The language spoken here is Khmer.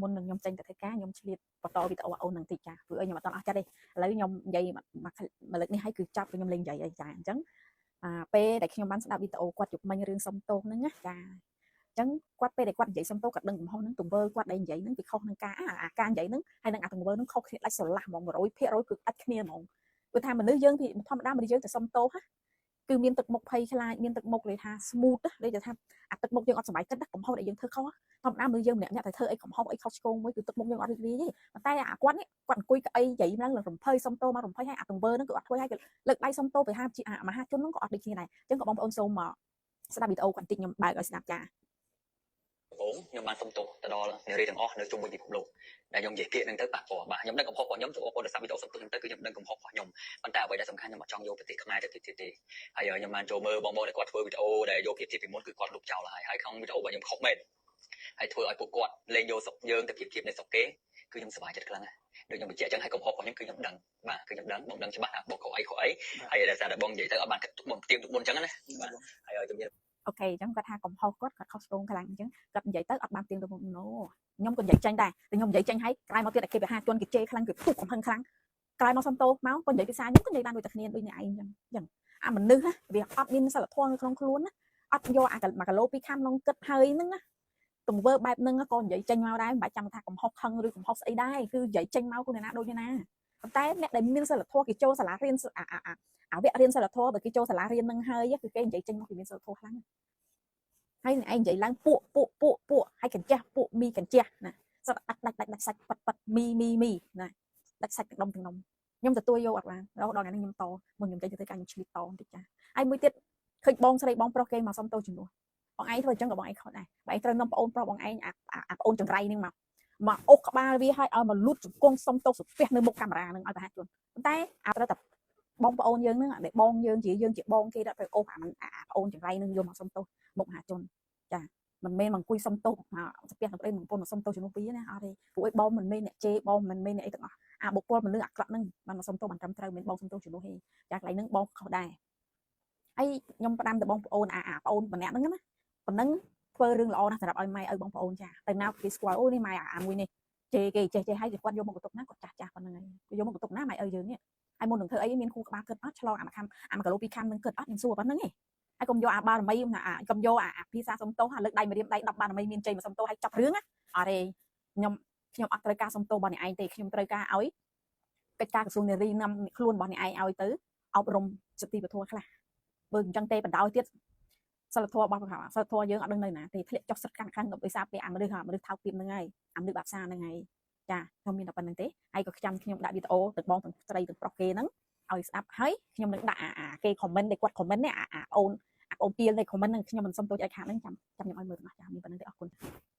មុននឹងខ្ញុំចេញទៅធ្វើការខ្ញុំឆ្លៀតបន្តវីដេអូអូននឹងតិចចាព្រោះអីខ្ញុំអត់តអស់ចិត្តទេឥឡូវខ្ញុំនិយាយមួយលើកនេះឲ្យគឺចាប់ខ្ញុំលេងនិយាយអីចាអញ្ចឹងអាពេលដែលខ្ញុំបានស្ដាប់វីដេអូគាត់យប់មិញរឿងសុំទោសហ្នឹងណាចាអញ្ចឹងគាត់ពេលដែលគាត់និយាយសុំទោសគាត់ដឹងកំហុសហ្នឹងទង្វើគាត់ដែលនិយាយហ្នឹងវាខុសនឹងការអាការនិយាយហ្នឹងហើយនឹងអាទង្វើហ្នឹងខុសគ្នាដាច់ស្រឡះហ្មង100%គឺដាច់គ្នាហ្មងគឺថាមនុស្សយើងពីធម្មតាមនុស្សយើងទៅសុំទោសគឺមានទឹកមុខភ័យខ្លាចមានទឹកមុខលេថា smooth ដូចថាអាទឹកមុខយើងអត់សប្បាយចិត្តកំហុសដែលយើងធ្វើខុសធម្មតាមនុស្សយើងម្នាក់ៗតែធ្វើអីកំហុសអីខុសឆ្គងមួយគឺទឹកមុខយើងអត់រីករាយទេប៉ុន្តែអាគាត់នេះគាត់អង្គុយកៅអីនិយាយឡើងរំភើយសុំទោសមករំភើយហើយអាទង្វើហ្នឹងគឺអត់ធ្វើឲ្យលើកដៃសុំទោសទៅហាជាមហាជនហ្នឹងក៏អត់ដូចគ្នាដែរអញ្ចឹងក៏បងប្អូនសូមមកស្ដាប់វីដេអូគាត់បន្តិចខ្ញុំបើកឲ្យស្ដាប់ចា។ បងខ្ញុំបានសុំទោសទៅដល់នារីទាំងអស់នៅជុំវិញពិភពលោកដែលខ្ញុំនិយាយពាក្យហ្នឹងទៅប៉ះពាល់បាទខ្ញុំដឹងកំហុសរបស់ខ្ញុំទៅបងប្អូនដែលស្ដាប់វីដេអូសុំទោសហ្នឹងទៅគឺខ្ញុំដឹងកំហុសរបស់ខ្ញុំប៉ុន្តែអ្វីដែលសំខាន់ខ្ញុំអត់ចង់យកប្រទេសខ្មែរទៅទៀតទេហើយខ្ញុំបានចូលមើលបងប្អូនដែលគាត់ធ្វើវីដេអូដែលយកភាពធៀបពីមុនគឺគាត់លុបចោលហើយហើយក្នុងវីដេអូរបស់ខ្ញុំខុសមែនហើយធ្វើឲ្យពួកគាត់លែងយកស្រុកយើងទៅប្រៀបធៀបនៅស្រុកគេគឺខ្ញុំសប្បាយចិត្តខ្លាំងណាស់ដូចខ្ញុំបញ្ជាក់ចឹងហើយកំហុសរបស់ខ្ញុំគឺខ្ញុំដឹងបាទគឺខ្ញុំដឹងបងដឹងច្បាស់ថាបងខុសអីខុសអីហើយដោយសារតែបងនិយាយទៅអត់បានគិតទុកមុនទៀងទុកមុនចឹងណាបាទហើយជំរាប OK អញ្ចឹងគាត់ថាកំហុសគាត់គាត់ខុសឆ្គងខ្លាំងអញ្ចឹងគាត់និយាយទៅអត់បានទៀងទៅមុនណូខ្ញុំក៏និយាយចេញដែរតែខ្ញុំនិយាយចេញហើយក្រោយមកទៀតតែគេបហាជនគេជេរខ្លាំងគេផ្ទុះកំហឹងខ្លាំងក្រោយមកសុំទោសមកក៏និយាយភាសាខ្ញុំក៏និយាយបានដូចតែគ្នាដូចអ្នកឯងអញ្ចឹងអញ្ចឹងអាមនុស្សវាអត់មានសិលធម៌នៅក្នុងខ្លួនណាអត់យកអា1គីឡូ2ខាំក្នុងគិតហើយហ្នឹងណាទង្វើបែបហ្នឹងក៏និយាយចេញមកដែរមិនបាច់ចាំថាកំហុសខឹងឬកំហុសស្អីដែរគឺនិយាយចេញមកគូអ្នកណាដូចអ្នកណាប៉ុន្តែអ្នកដែលមានសិលធម៌គេចូលសាលារៀនអាអាអាវគ្គរៀនសិលធម៌បើគេចូលសាលារៀននឹងហើយគឺគេនិយាយចេញមកពីមានសិលធម៌ខ្លាំងហើយអ្នកឯងនិយាយឡើងពួកពួកពួកពួកហើយកញ្ចេះពួកមីកញ្ចេះណាសត្វដាច់ដាច់ដាច់ដាច់សាច់ប៉ាត់ប៉ាត់មីមីមីណាដាច់សាច់ទាំងដុំទាំងដុំខ្ញុំទទួលយកអត់បានរហូតដល់ថ្ងៃនេះខ្ញុំតមុនខ្ញុំចេញទៅធ្វើការខ្ញុំឆ្លៀតតបន្តិចចាហើយមួយទៀតឃើញបងស្រីបងប្រុសគេមកសុំទោសជំនួសបងឯងធ្វើអញ្ចឹងក៏បងឯងខុសដែរបងឯងត្រូវនាំប្អូនប្រុសបងឯងអាអាប្អូនចង្រៃនឹងមកមកអូសក្បាលវាឲ្យឲ្យមកលូតជង្គង់សុំទោសសុភះនៅមុខកាមេរ៉ានឹងឲ្យប្រហែលជនប៉ុន្តែអាត្រូវតែបងប្អូនយើងហ្នឹងដែលបងយើងជាយើងជាបងគេដល់ទៅអូសអាអាប្អូនចង្រៃនឹងយកមកសុំទោសមុខមហាជនចាមិនមែនមកអង្គុយសុំទោសមកសាពះនឹងប្តីមកពុនមកសុំទោសជំនួសពីណាអត់ទេព្រោះអីបងមិនមែនអ្នកជេរបងមិនមែនអ្នកអីទាំងអស់អាបុគ្គលមនុស្សអាក្រក់ហ្នឹងបានមកសុំទោសបានត្រឹមត្រូវមិនបងសុំទោសជំនួសទេចាកន្លែងហ្នឹងបងខុសដែរហើយខ្ញុំផ្ដាំទៅបងប្អូនអាអាប្អូនម្នាក់ហ្នឹងណាប៉ុណ្ណឹងធ្វើរឿងល្អណាស់សម្រាប់ឲ្យម៉ែឲ្យបងប្អូនចាទៅណាគេស្គាល់អូនេះម៉ែអាមួយនេះជេរគេចេះចេះហើយគាត់យកមកបន្ទប់ណាគាត់ចាស់ចាស់ប៉ុណ្្នឹងហើយគេយកមកបន្ទប់ណាម៉ែឲ្យយើងនេះហើយមុននឹងធ្វើអីមានគូក្បាលគិតអត់ឆ្លងអាមួយខាំអា1គីឡូ2ខាំនឹងគិតអត់ខ្ញុំសួរប៉ុណ្្នឹងឯងហើយកុំយកអាបារមីអាកុំយកអាភាសាសុំទោសលើកដៃមួយរៀមដៃ10បារមីមានជ័យមកសុំទោសឲ្យចាប់រឿងណាអត់ទេខ្ញុំខ្ញុំអត់ត្រូវការសុំទោសរបស់អ្នកឯងទេខ្ញុំត្រូវការឲ្យកិច្ចការក្រសួងនារីនាំខ្លួនរបស់អ្នកឯងឲ្យទៅអប់រំសតិវធម៌ខ្លះបើអញ្ចឹងទេបណ្ដោយទៀតសិលធម៌របស់សិលធម៌យើងអត់ដឹងនៅណាទេធ្លាក់ចុះសិតកាន់ខ្លាំងដោយសារពេលអាមនុស្សមនុស្សថោកទាបហ្នឹងហើយអាមនុស្សបាបសាហ្នឹងហើយចាខ្ញុំមានតែប៉ុណ្្នឹងទេហើយក៏ចាំខ្ញុំដាក់វីដេអូទាំងបងទាំងស្រីទាំងប្រុសគេហ្នឹងឲ្យស្ដាប់ហើយខ្ញុំនឹងដាក់អាគេ comment ដែលគាត់ comment នេះអាអាអូនអាអូនពីលនៃ comment ហ្នឹងខ្ញុំមិនសុំទោសឲ្យខាតហ្នឹងចាំចាំខ្ញុំឲ្យមើលទាំងអស់ចាមានប៉ុណ្្នឹងទេអរគុណ។